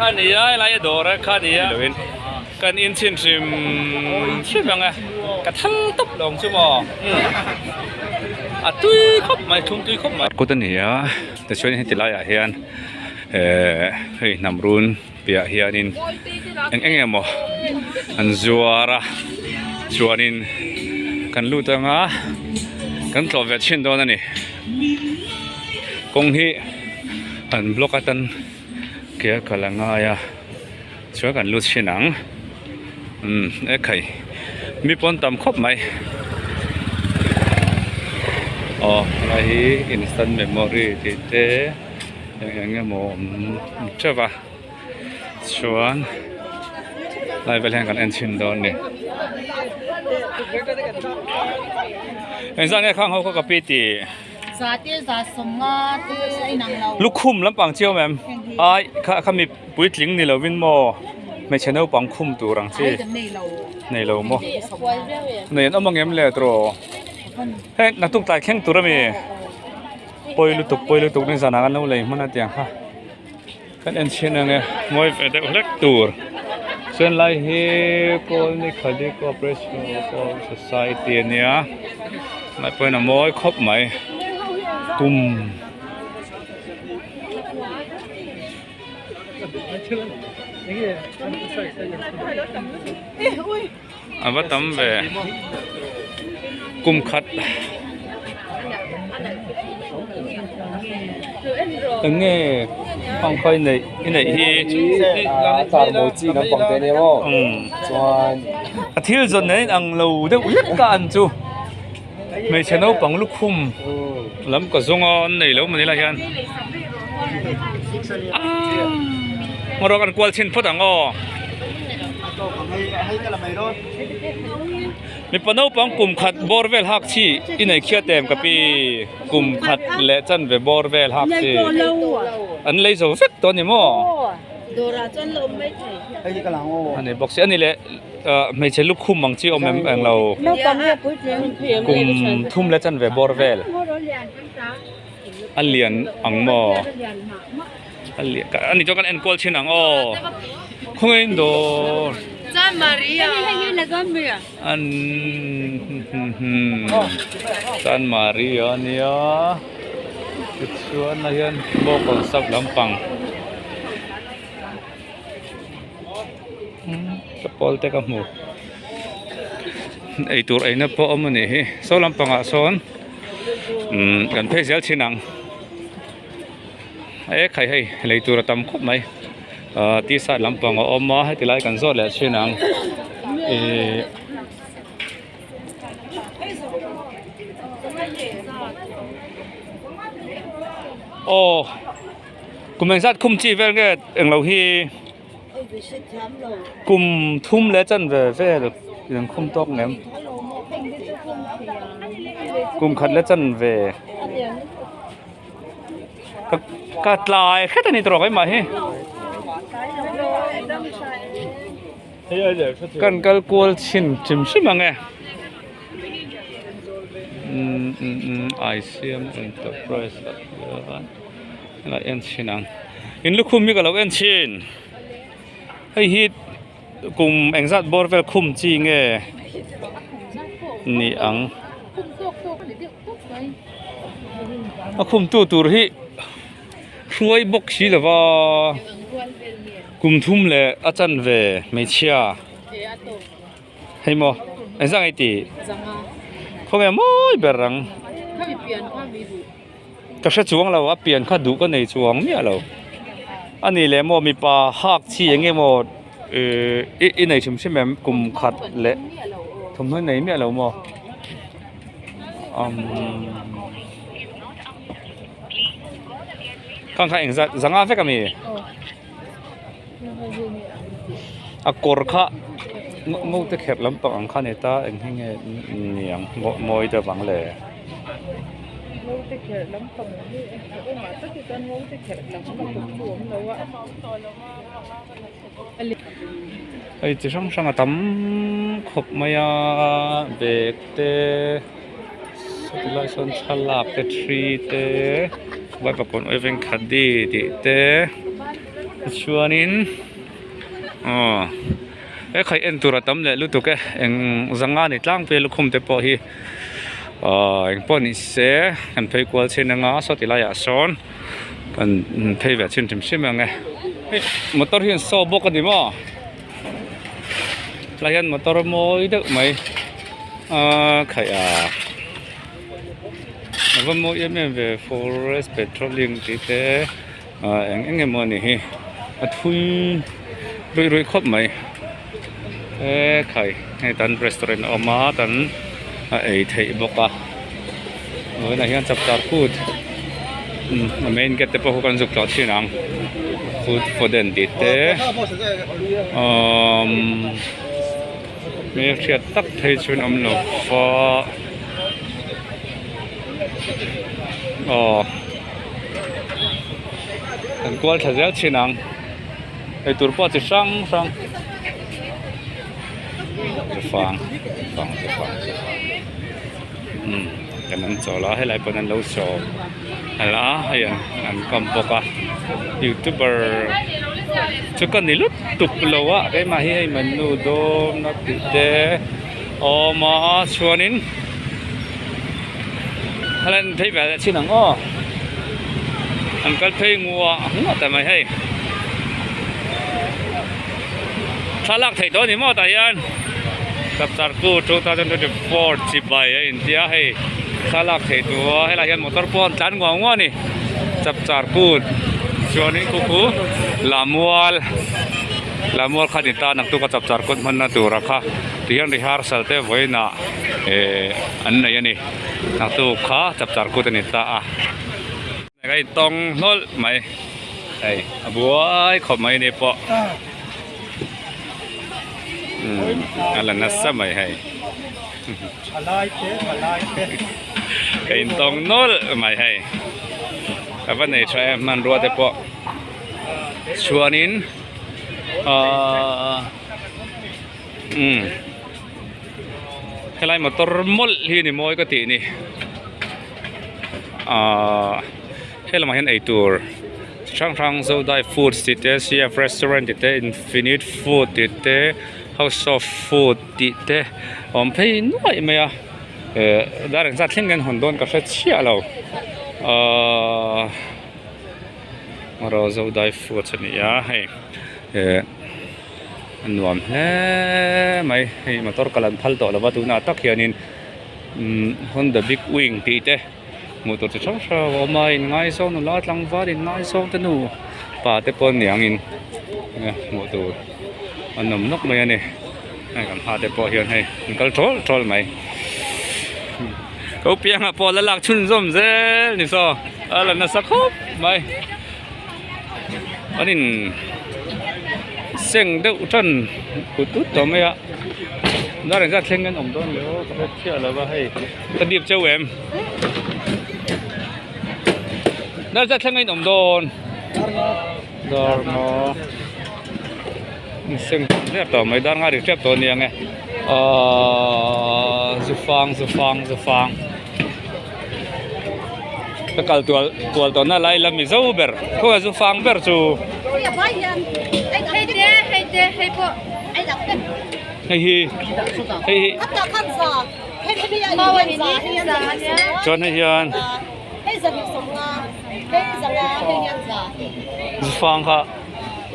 kha nia helai a dawr a kha nia loin kan in chhin hrim hrim ang a ka thal tawp lo ang chu maw a tui khawp mai thlum tui khawp mai. Kut a ni a tichuan heti laiah hian ehh hei hnam run piahah hianin eng eng emaw an zuar a chuanin kan lut anga kan tlawh ve chhin dawn a ni kawng hi an block atan ke a kal a ngai a chuan kan lut chhin ang umm e khai mi pawn tam khawp mai aw helai hi instant memory tih te. Eng eng emaw awm teuh a chuan lai vel hian kan en chhin dawn a ni engzah nge khang ho kha ka pi tih lukhum lampang chiau em ai kha kha mi puitling ni lovin maw hmeichhe naupang khum tur ang chi nei lo maw nei an awm ang em le tiraw hei naktuk tlai thleng tur ami. Pawi lutuk pawi lutuk nizan ah kan lo lei hman a tiang kha kan en chhin ang e mawi ve deuh hlek tur chuan lai hi Kawlni Khadi Cooperation Society a nia lai pawhin a mawi khawp mai kum A va tam ve kum khat eng nge pangkhai neih i neih hi car mawi chi lampang te ania maw chuan a thil zawn nen ang lo deuh hlek ka an chu hmeichhe naupang lukhum lam ka zawng a an nei lo mawni lai hian aaa kan kual chhin phawt ang aw. Mipa naupang kum khat bawr vel hak chi i nei khiat em ka pi kum khat leh chanve bawr vel hak chi an lei zo vek tawh a ni maw a ni bawk si a ni leh hmeichhe lukhum ang chi awm em eng lo kum thum leh chanve bawr vel a lian ang maw. A ni chuan kan enkual thin ang aw khawngaih in dawr an Chanmari a nia tichuan ah hian bawngkawn sap lampang chapal te ka hmu eitur eina pawh a awm a nih hi saw lampangah sawn kan phei zel thin ang. E khai hei lei tur a tam khawp mai ahh t-shirt lampang a awm a heti lai kan zawt leh thin ang ihh aw kum engzat khum chi vel nge englo hi kum thum leh chanve vel in khum tawk ngem kum khat leh chanve. Ka tlai hret a ni tawh keimah hi kan kal kual chhin hrim hrim ang e ICM enterprise ah hian ka en chhin ang in lukhum hi ka lo en chhin hei hi kum engzat bawr vel khum chi nge ni ang. A khumtu tur hi hruai bawk si lova kum thum leh a chanve hmeichhia hei maw engzah nge tih khawnge mawi ber ang ka hre chuang lo a pian kha duh ka nei chuang miah lo a nih leh maw mipa hak chi eng nge maw ihh i nei hrim hrim em kum khat leh thawmhnaw i nei miah lo maw. Khang kha engzat zanga vek ami a kawr kha ngo te kherh lampang ang kha ni ta eng hi nge ni ang mawi deuh ang le. Hei chi hrang hrang a tam khawp mai a bag te sawti lai sawn thlalak te thi te vaipa kawn awiveng khadi tih te. Chuanin aw he khai en tur a tam leh lutuk e eng zanga ni tlangpui a lukhum te pawh hi aw eng pawh ni se kan phei kual chhin anga saw ti laiah sawn kan phei ve chhin hrim hrim ang e hei motor hi an saw bawk a ni maw tlai hian motor mawi deuh mai aaa khaih a. A va mawi em em ve forest patrolling tih te ah eng eng emaw a ni hi a thui ruih ruih khawp mai e khai hei tan restaurant a awm a tan a ei theih bawk a vawiinah hian chapchar kut a main gate te pawh khu kan zuk tlawh thin ang food foden tih te umm. Hmelhriat tak phei chuan awm lo va aw kan kual tha zel thin ang eitur pawh chi hrang hrang zufang zufang zufang zufang umm kan an chawl a helai pawn an lo chawl a hei an kam bawk a youtuber chu ka ni lutuk lo a keimah hi hei manu dawm na tih te awm a chuanin helai an phei ve leh chin ang aw an kal phei nguah nguah ta mai hei thlalak theih tawh a ni maw tah hian Chapchar Kut 2024 chibai a intia hei thlalak theih tur a helaiah hian motor pawh an tlan nguah nguah a ni Chapchar Kut chuanin khu khu Lamual Lamual kha ni ta naktuk a Chapchar Kut hmanna tura kha tihian rehearsal te vawiinah eh an nei a ni naktuk kha Chapchar Kut a ni ta a. Ka intawng hlawlh mai hei a buai khawp mai ni pawh umm a la nasa mai hei ka intawng nawlh mai hei ka va nei tha em hmanrua te pawh chuanin ahh umm helai motor mawlh hi ni mawi ka tih ni. Ahh he lamah hian eitur chi hrang hrang zodai foods tih te cf restaurant tih te infinite food tih te house of food tih te a awm phei nuaih mai a eh dar engzat thleng nge an hawn dawn ka hre chiah lo ahh erawh zodai foods a ni a hei eh a nuam hle mai hei motor kal an phal tawh lo va tunah tak hianin. Umm Honda big wing tih te hmuh tur chi hrang hrang a awm a inngaizawng nula tlangval inngaizawng te nu pa te pawh ni angin hmuh tur an awm nawk mai a ni hei kan hma te pawh hian hei an kal tawl tawl mai ko pianga pawh la lak chhunzawm zel ni saw a la nasa khawp mai an in seng deuh tan kut ut tawh mai a. Dar engzat thleng an awm dawn le aw ka hre chiah lo va hei ka dip cheu em dar zat thleng a inawm dawn dar maw seng tep tawh mai dar nga ri tep tawh ania nge ahh zufang zufang zufang ka kal tual tual tawh na lai la mizo ber khawnge zufang ber chu. Hei hi hei hi chuan hei hian zufang kha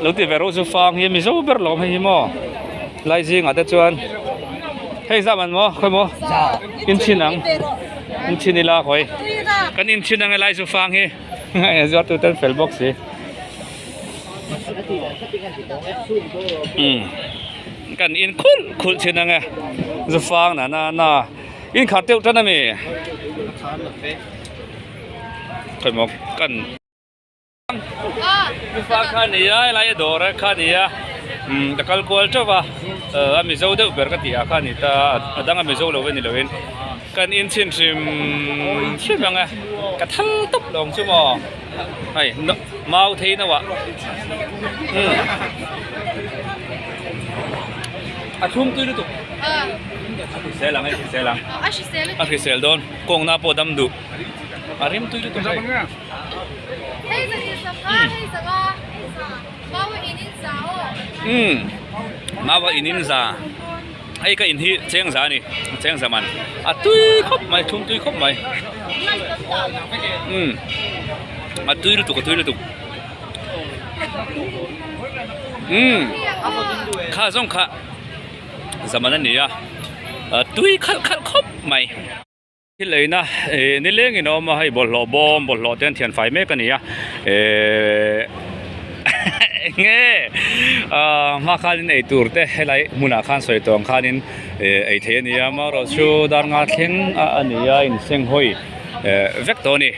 lo ti ve rawh zufang hi mizo ber lawm hei hi maw lai zingah te chuan hei zam an maw khawi maw in chhin ang in chhin ila khawi kan in chhin ang e lai zufang hi zuar tu ten fel bawk si. Kan in khulh khulh thin ang e zufang na na na in khat deuh tan ami khawimaw kan zufang kha a ni a helai a dawr a kha a ni a umm ka kal kual teuh va a mizo deuh ber ka tih ah kha a ni ta a dang a mizo lo a ni lo in kan in chhin hrim hrim ang e ka thal tawp lo ang chu maw. Hei mau thei no ah a thlum tui lutuk a hrisel ang a hrisel ang a hrisel dawn kawngna pawh dam duh a rim tui lutuk hei. Umm mau a in in za hei ka in hi cheng za a ni cheng za man a tui khawp mai thlum tui khawp mai umm a tui lutuk a tui lutuk umm kha zawng kha zaman a ni a a tui khalh khalh khawp mai. Thil eina ih nilengin a awm a hei bawlhhlawh bawm bawlhhlawh te an thian fai mek a ni a ehh enge ahh hma khanin eitur te helai hmunah khan sawi tawh ang khanin ih ei theih a ni a amaherawhchu dar nga thleng a a ni a insenghawi eh vek tawh a ni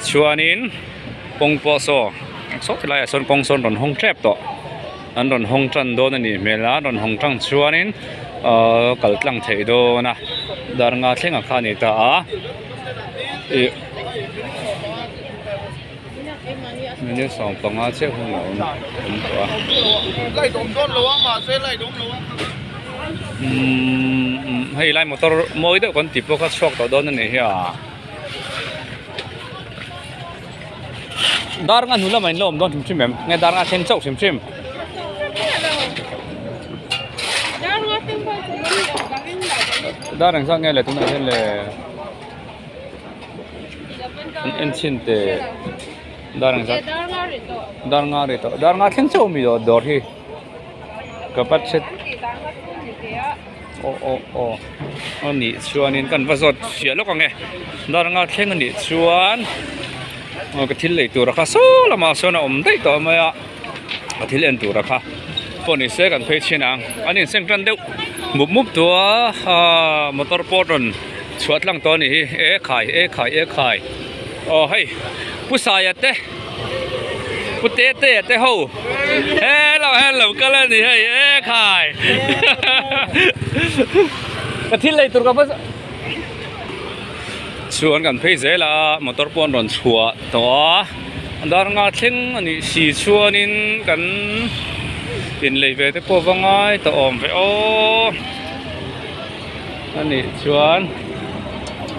chuanin kawng pawh saw saw ti laiah sawn kawng sawn rawn hawng tep tawh. An rawn hawng tan dawn a nih hmel a, an rawn hawng tang chuanin ahh kal tlang theih dawn a, dar nga thlengah kha a ni ta a, ih minute 15 chiah hun a awm awm tawh a. Umm hei lai motor mawi deuh kan tih pawh kha chhuak tawh dawn a nih hi a. Dar nga hnu lamah in la awm dawn hrim hrim em? Nge dar nga thleng chauh hrim hrim? Dar engzat nge le tunah hian le an en chhin teh dar engzat dar nga ri tawh dar nga thleng chauh a mi dawr hi ka va hre Aw aw aw a nih chuanin kan va zawt fiah lawk ang e dar anga thleng a nih chuan aw ka thil lei tur a kha saw lamah sawn a awm daih tawh mai a ka thil en tur a kha pawh ni se kan phei chhin ang an inseng tan deuh mup mup tawh a aaa motor pawh rawn chhuah tlang tawh a nih hi e khai e khai e khai aw hei pu saia te. Pu Tetea te ho hello hello kal a ni hei e khai ka thil lei tur ka va chuan kan phei zel a motor pawh an rawn chhuah tawh a dar nga thleng a nih si chuanin kan inlei ve te pawh va ngai tawh awm ve aw a nih chuan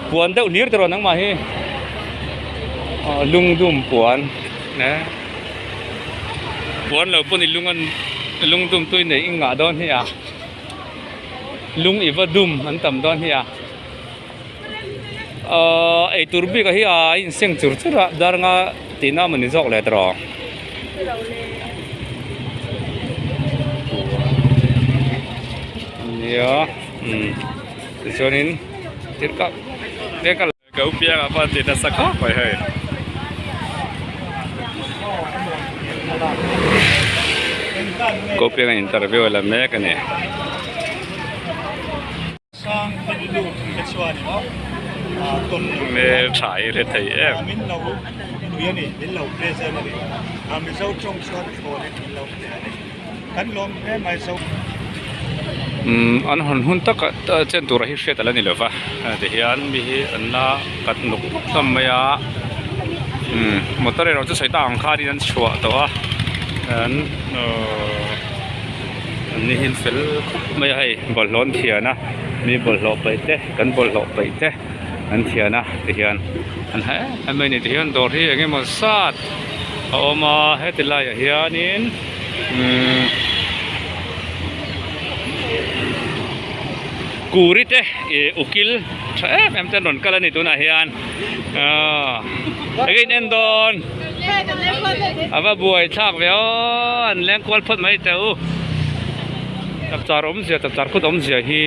puan deuh hlir tiraw nangmah hi aw lungdum puan e puan lo pawh ni lung an lungdum tui nei i ngah dawn hi a lung i va dum an tam dawn hi a ahh eitur bik ah hi a inseng chur chur a dar nga tihna a mawni zawk leh tiraw. Nia umm tichuanin thil kah te ka ka u pianga pawh an ti nasa khawp mai hei. Ka u pianga interview a la mek a ni. Hmel tha hi hre thei em. Umm an hawn hun takah chen tura hi hriat ala ni lova tihian mi hi an la kat nuk nuk hlawm mai a umm motor erawh chu sawi tak ang khanin an chhuah tawh a an aww an ni hi an fel khawp mai a hei bawlhhlawh an thian a mi bawlhhlawh paih te kan bawlhhlawh paih te an thian a tihian an ha em em mai a ni tihian dawr hi eng emaw zat a awm a heti laiah hianin umm kuri te ih ukil tha em em te an rawn kal a ni tunah hian aw enge in en dawn a va buai thlak ve aw an leng kual phawt mai teh u chapchar awmzia chapchar kut awmzia hi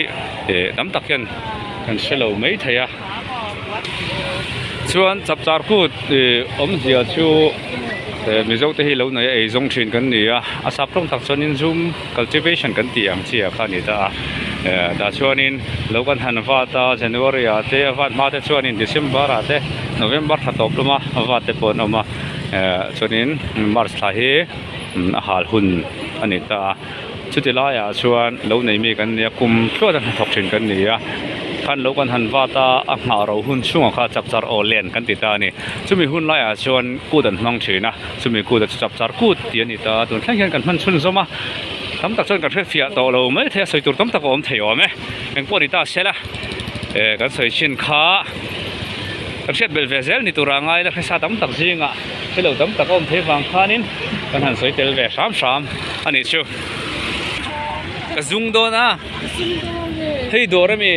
ih tam tak hian kan hre lo mai thei a chuan chapchar kut ih awmzia chu Mizo te hi lo nei a ei zawng thin kan ni a a sap tawng tak chuanin zoom cultivation kan tih ang chi ah kha a ni ta a tah chuanin lo kan han vat a January ah te a vat hma te chuanin December ah te November thla tawp lama vat te pawh an awm a chuanin March thla hi a hal hun a ni ta a. Chuti laiah chuan lo nei mi kan ni a, kum tluat a hnathawk thin kan ni a, khan lo kan han vat a, a nghah ro hun chhungah kha chapchar aw len kan ti ta a ni. Chumi hun laiah chuan kut an hmang thin a, chumi kut ah chu chapchar kut tih a ni ta a, tun thleng hian kan hman chhun zawm a, tam tak chuan kan hretfiah tawh lo mai thei a, sawi tur tam tak a awm thei awm e, engpawh ni ta se la, eh kan sawi chin kha kan hriat belh ve zel ni tura ngai la hresa tam tak zingah. Thilo tam tak a awm thei vang khanin kan han sawi tel ve hram hram a nih chu. Ka zung dawn a. Hei dawr ami?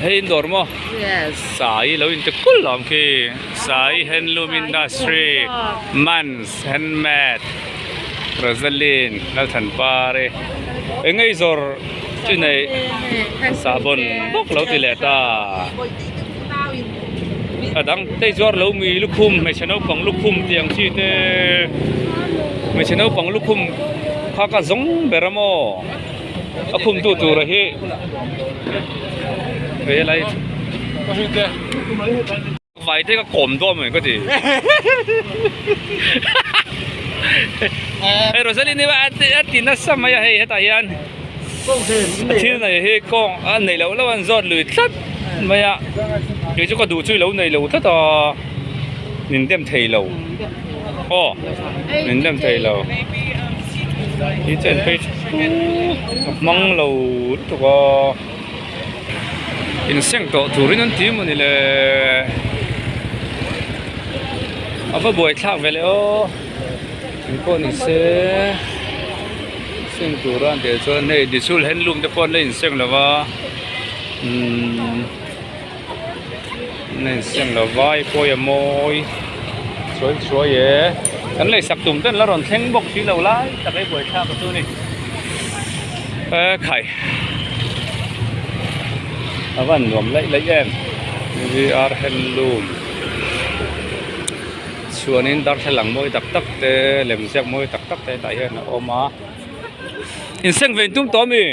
Hei in dawr maw? Yes. Sai lo in ti kul awm khi. Sai Handloom Industry Mans Handmade Rosaline Lalthanpari eng ei zawr chu nei sahbawn bawk lo ti leh ta. A dang te zuar lo mi lukhum hmeichhe naupang lukhum tih ang chi te hmeichhe naupang lukhum kha ka zawng ber a maw a khum tu tura hi he lai vai te ka kawm dawn mai ka ti hei Rosaline hi a ti nasa mai a hei hetah hian. A thil nei hi kawng a neih loh loh an zawt lui tlat mai a kei chu ka duh chu i lo nei lo tlat a min dem thei lo aw min dem thei lo hi chen phei chu ka hmang lo lutuk a inseng tawh turin an ti mawni le a va buaithlak ve le aw. Engpawh ni se seng tura an tih chuan hei disul handloom te pawh an la inseng lo va umm an la inseng lo va hei pawh hi a mawi chuai chuai e kan leisak tum te an la rawn thleng bawk si lo lai tak hi buaithlak chu a ni ekhai a van nuam laih laih em V R handloom. Chuanin darthlalang mawi tak tak te lem ziak mawi tak tak te hetah hian a awm a inseng ve intum tawh ami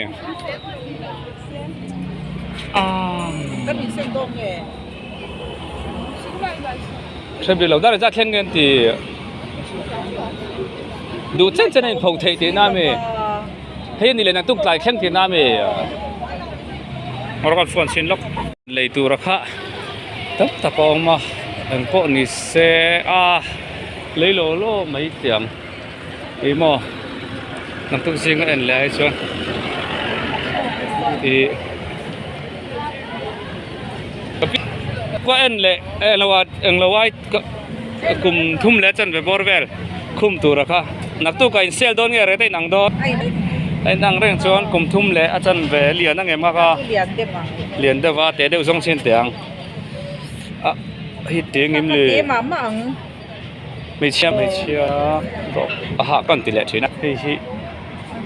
hre bik lo dar zat thleng nge an ti duh chen chen a inpho theih tihna ami hei ani leh naktuk tlai thleng tihna ami rawng an fuan chhin lawk lei tura kha. Tam tak a awm a eng pawh ni se a lei law law mai tih ang ih maw naktuk zinga en leh ai chuan ih ka en leh eng lo ah eng lo ai kum thum leh chanve bawr vel khum tura kha naktuk ah in sale dawn nge rate a inang dawn a inang reng chuan kum thum leh a chanve lian ang em kha kha. Lian deuh a teh deuh zawng chin teh ang ah hei teng em le hmeichhia hmeichhia tawh a hah ka ti leh thin a hei hi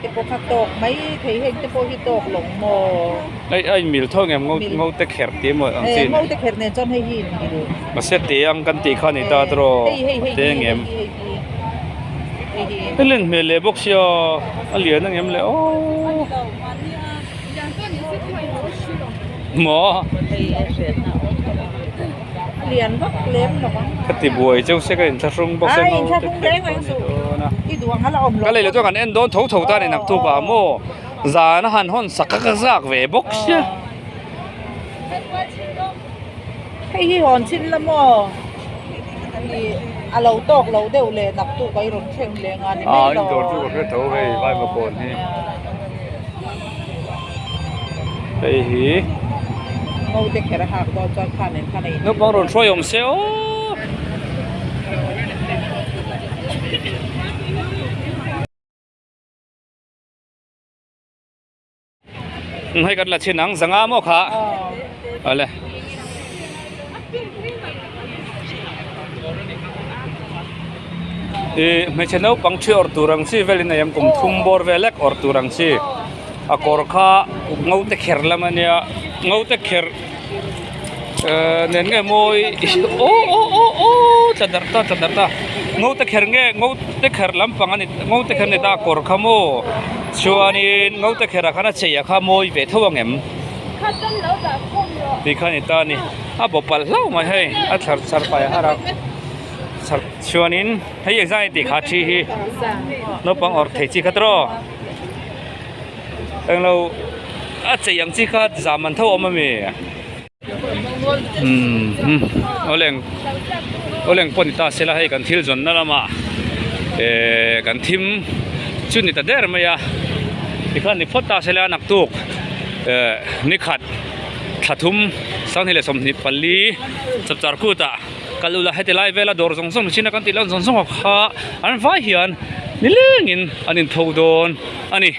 te pawh kha tawk mai thei heng te pawh hi tawk lo maw hei a inmil tho ang em ngo ngo te kherh tih emaw ang chi ngo te kherh nen chuan hei hi inmil mahse teh ang kan tih kha a ni ta tawh teng em hei len hmel leh bawk sia a lian ang em le aw. Maw? Ka ti buai cheu se ka inthlahrung bawk se ngo te kher pawh ni dawn a. Ka lei lo chuan kan en dawn tho tho ta a ni naktuk ah maw zan a han hawn sak a ka zak ve bawk sia. Hei hi hawn chin la maw? A lo tawk lo deuh leh naktuk a i rawn thleng leh nga ni mai lo. A in dawr chu ka hre tho hei Vaivakawn hi. Hei hi. Ngo te kher a hak dawn chuan khan en khan a in. Naupang rawn hruai awm se aw. Hei kan la chhin ang zanga maw kha awle ih hmeichhe naupang thi awrh tur ang chi velin a awm kum thum bawr vel lek awrh tur ang chi a kawr kha ngo te kher lam a nia ngo te kher ehh nen nge mawi aw aw aw aw tla darh ta tla darh ta ngo te kher nge ngo te kher lampang a ni ngo te kher a ni ta a kawr kha maw chuanin ngo te kher ah khan a chei ah kha mawi ve tho ang em tih kha a ni ta a ni a bawp palh hlauh mai hei a thlar char fai har a char chuanin hei engzah nge tih kha thi hi naupang awrh thei chi kha tiraw. Englo a chei ang chi kha zam an tho awm ami umm awleng awleng pawh ni ta sela hei kan thil zawnna lamah ehh kan thim chu ni ta der mai a tikhan ni phawt ta sela naktuk ehh nikhat thla thum sanghnih leh 24 chapchar kut ah kal ula heti lai vela dawr zawng zawng ni chin a kan tih loh zawng zawng ah kha an vai hian. Nilengin an intho dawn a ni.